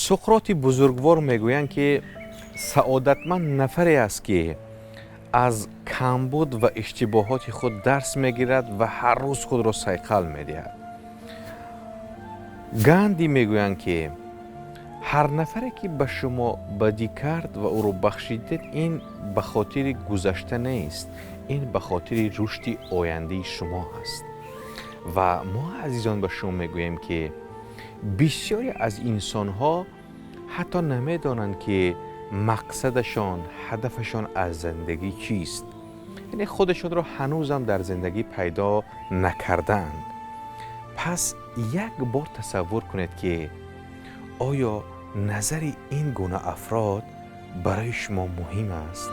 Суқроти бузургвор мегӯянд, ки саодатманд нафаре аст, ки аз камбуд ва иштибоҳоти худ дарс мегирад ва ҳар рӯз худро сайқал медиҳад. Ганди мегӯянд, ки ҳар нафаре, ки ба шумо бадӣ кард ва ӯро бахшидед, ин ба хотири гузашта нест, ин ба хотири рушди ояндаи шумо аст. Ва мо, азизон, ба шумо мегӯем, ки бисёре аз инсонҳо ҳатто намедонанд, ки мақсадашон, ҳадафашон аз зиндагӣ чист, яъне худашонро ҳанӯзам дар зиндагӣ пайдо накардаанд. Пас як бор тасаввур кунед, ки оё назари ин гуна афрод барои шумо муҳим аст?